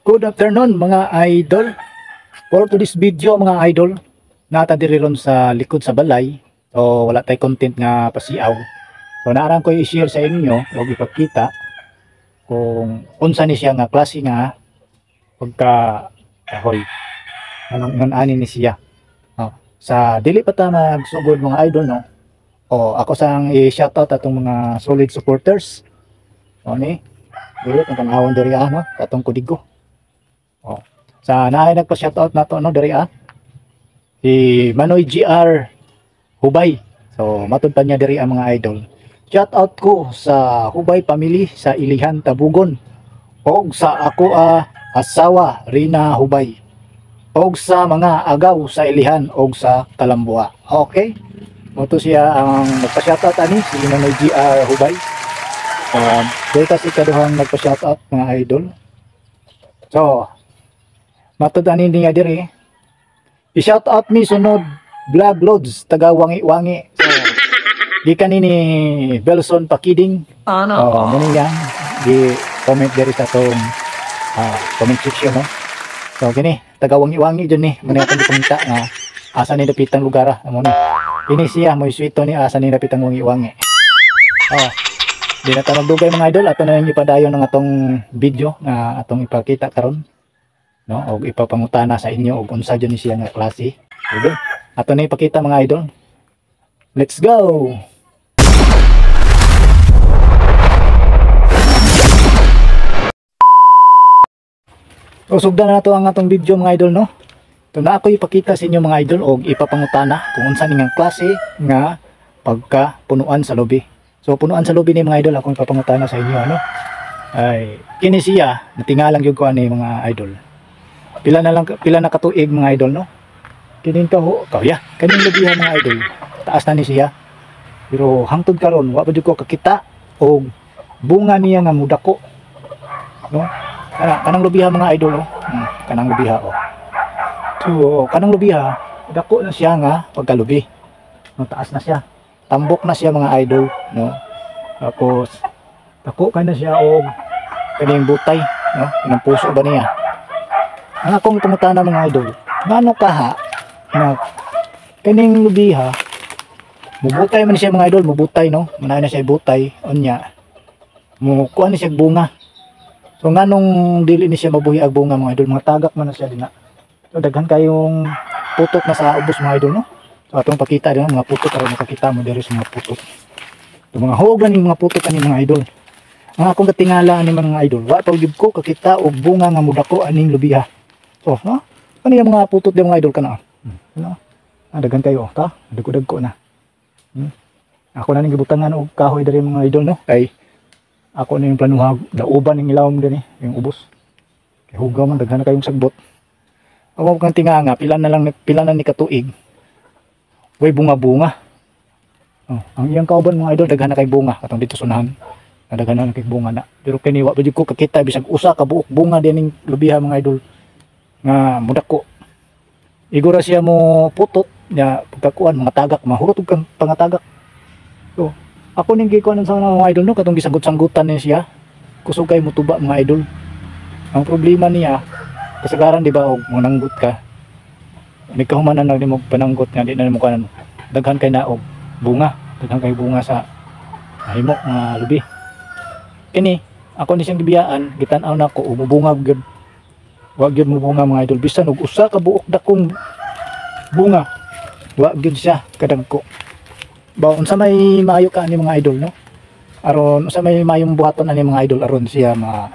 Good afternoon, mga idol. For to this video, mga idol, nata diri ron sa likod sa balay. So wala tay content nga pasiaw. So naarang ko i-share sa inyo o ipakita kung unsa ni siya nga klase nga pagka kahoy. Anong ingon ani ni siya. Oh, sa dili pa ta magsugod, mga idol, no. O ako sang i-shoutout atong mga solid supporters. O ni dili ang tanawon diri ah, no, atong kudigo. Oh. Sa naay nagpa-shoutout nato, no, diri ah. Si Manoy GR Hubay. So matud pa niya diri ang mga idol. Shoutout ko sa Hubay family sa Ilihan, Tabugon. Og sa ako asawa Rina Hubay. Og sa mga agaw sa Ilihan og sa Kalambua. Okay? Mao to siya ang nagpa-shoutout ani, si Manoy GR Hubay. Dito sa ikaduhang nagpa-shoutout, mga idol. So, matud ani niya diri. I-shout out mi sunod vlog, loads taga Wangi-Wangi. So, gikan ni Belson Pakiding. Sana Oh, all. Muna yan. Gi comment diri sa atong comment section, no. So kini taga Wangi-Wangi jud ni. Muna atong gipangita nga asa ni dapitang lugar ah. Amo ni. Kini siya mo swito ni asa ni dapitang Wangi-Wangi. Oh. Di na ta magdugay, mga idol, ato na yung ipadayon ng atong video nga atong ipakita karon, no, og ipapangutana sa inyo og unsa jud ni siya nga klase. Okay. Ato na ipakita, mga idol. Let's go. So sugdan na nato ang atong video, mga idol, no. Ito na ako ipakita sa inyo, mga idol, og ipapangutana kung unsa ni nga klase nga pagka punuan sa lubi. So punuan sa lubi ni, mga idol, akong ipapangutana sa inyo, ano. Ay kini siya natingalang gyud ko ani, mga idol. Pila na lang, pila na katuig, mga idol, no. Kining kaho kaya kaning lubiha, mga idol, taas na ni siya. Pero hangtod karon wa pa jud ko kakita og bunga niya nga mudako. No? Kanang lubiha, mga idol, oh. Kanang lubiha, oh. So kanang lubiha, dako na siya nga pagkalubi. No, taas na siya. Tambok na siya, mga idol, no. Tapos dako kay na siya og kaning butay, no? Kanang puso ba niya? Ang akong pangutana, mga idol, ngano kaha na kaning lubiha mubutay man siya, mga idol, mubutay, no? Manay na siya butay, unya mo kuan ni siya bunga. So nganong dili ni siya mabuhi ang bunga, mga idol, mga tagak man na siya dina. So daghan kayong putot na sa ubos, mga idol, no. So atong pakita din mga putot aron makakita mo diri sa mga putot. So mga huog lang yung mga putot ani, mga idol. Ang akong katingala ani, mga idol, wa pa gyud ko kakita og bunga nga mudako aning lubiha. So, no? Ano yung mga putot di, mga idol, kana? Ano? Ah, daghan kayo ta, dagko-dagko na. Ako na ning gibutangan og kahoy diri, mga idol, no. Kay ako na yung planuha dauban ning ilawom dinhi, yung ubos. Kay hugaw man, daghan na kayong sagbot. Ako kang tinga nga pila na lang, pila na ni katuig. Way bunga-bunga. Oh, ang iyang kauban, mga idol, daghan na kay bunga katong dito sunahan. Daghan na kay bunga na. Pero kini wa pa jud ko kakita bisag usa ka buok bunga dining lubiha, mga idol, nga mudako. Igora siya mo putot nya pagkakuan mga tagak, mahurot og kang pangatagak. So, ako ning gikuan sa mga idol, no, katong gisanggot-sanggutan ni siya. Kusog kay mutuba, mga idol. Ang problema niya, kasagaran di ba og mananggot ka. Nagkahuman na nimo pananggot nga di na nimo kanan. Daghan kay naog bunga, daghan kay bunga sa nahimo nga lubi. Kini ako ni siyang gibiyaan, gitan-aw nako umubunga gyud. Wa gyud mo bunga, mga idol, bisan og usa ka buok dakong bunga. Wa gyud siya kadagko. Ba unsa may maayo ka ani, mga idol, no? Aron unsa may maayong buhaton ani, mga idol, aron siya ma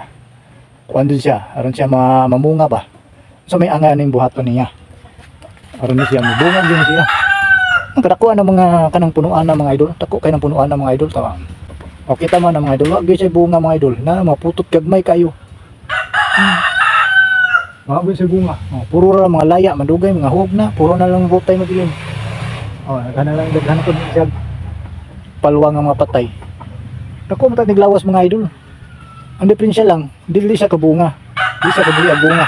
kuan din siya, aron siya ma mamunga ba? Unsa may angay aning buhaton niya? Aron ni siya mubunga gyud siya. Ang kadakuan ng mga kanang punuan ng mga idol, dako kay ng punuan ng mga idol tawa. O kita man ang mga idol, wa gyud siya bunga, mga idol, na maputot gagmay kayo. Wa gyud siya bunga. O, puro ra mga laya, madugay mga huog na, puro na lang butay mabilin. O, daghan na lang, daghan na pud siya palwa nga mga patay. Dako man ta niglawas, mga idol. Ang diferensya lang, dili siya kabunga. Dili siya kabuhi ang bunga.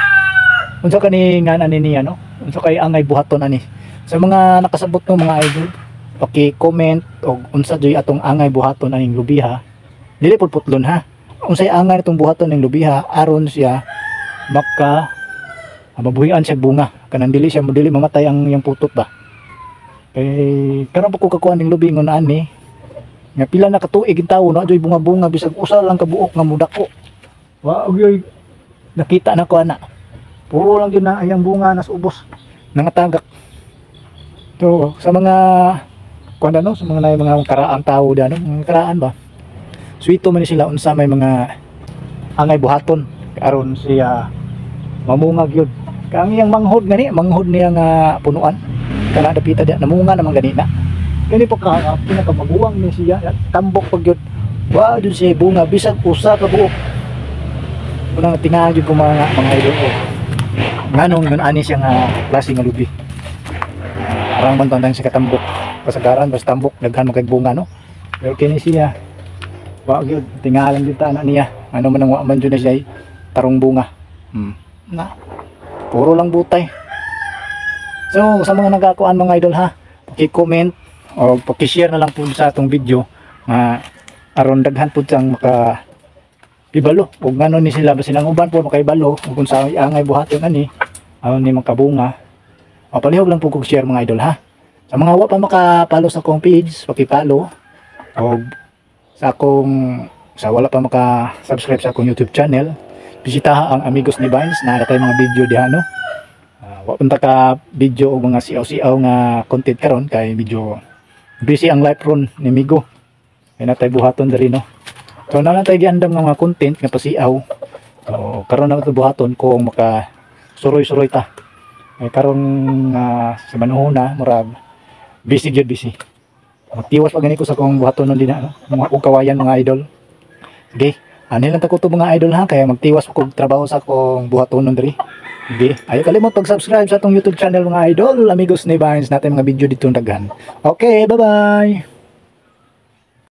Unsa kani nga ani niya, no? Unsa kay angay buhaton ani? Sa mga nakasabot no, mga idol, paki-comment og unsa joy atong angay buhaton aning lubiha. Dili pud putlon ha. Unsay angay atong buhaton ning lubiha aron siya maka mabuhian siya bunga, kanang dili siya dili mamatay ang iyang putot ba. Kay karon pa ko kakuha ning lubi ngon ani nga pila na katuig ang tawo na joy bunga-bunga, bisag usa lang ka buok nga mudako. Wa gyud nakita na ko ana. Puro lang gyud na ayang bunga nas ubos nangatagak. So sa mga kuan no, sa mga nay mga karaang tao da no, mga karaan ba. Swito man ni sila unsa may mga angay buhaton aron siya mamunga gyud. Kang iyang manghod gani, manghod niya nga punuan. Kana dapita diya namunga naman gani na. Gani pa ka pinakamaguwang ni siya, tambok pag gyud. Wa jud siya bunga bisag usa ka buok. Unang tingahan jud ko mga idol ko. Nganong ngun ani siya nga klase nga lubi. Arang man tandang sa katambok. Kasagaran basta tambok daghan man kay bunga no. Pero kini siya wa gyud, tingalan gyud ta na niya. Ano man ang wa man jud na siya tarong bunga. Na. Puro lang butay. So sa mga nagakuan mga idol ha, paki-comment o paki-share na lang po sa atong video nga aron daghan pud sang maka ibalo ug ngano ni sila, basta silang uban po makaibalo ug kung sa angay buhaton ani aron ni makabunga. O palihog lang po kog share mga idol ha. Sa mga wa pa maka-follow sa akong page, paki-follow, og sa akong sa wala pa maka-subscribe sa akong YouTube channel, bisitaha ang Amigos ni Vines na tayo mga video diha no. Wa punta ka video og mga siaw-siaw nga content karon kay medyo busy ang life ron ni Migo. Kay natay buhaton diri no. So na lang tayo giandam nga mga content nga pasiaw. So karon na ito buhaton kung maka suroy-suroy ta. Kay karon nga sa manuhon na murag busy gyud, busy. Magtiwas pa gani ko sa akong buhaton nun din na no. Mga og kawayan mga idol. Sige, ani lang ta ko to mga idol ha, kaya magtiwas ko trabaho sa akong buhaton nun diri. Sige, ayaw kalimot pag-subscribe sa atong YouTube channel mga idol, Amigos ni Vines, natin mga video dito daghan. Okay, bye-bye.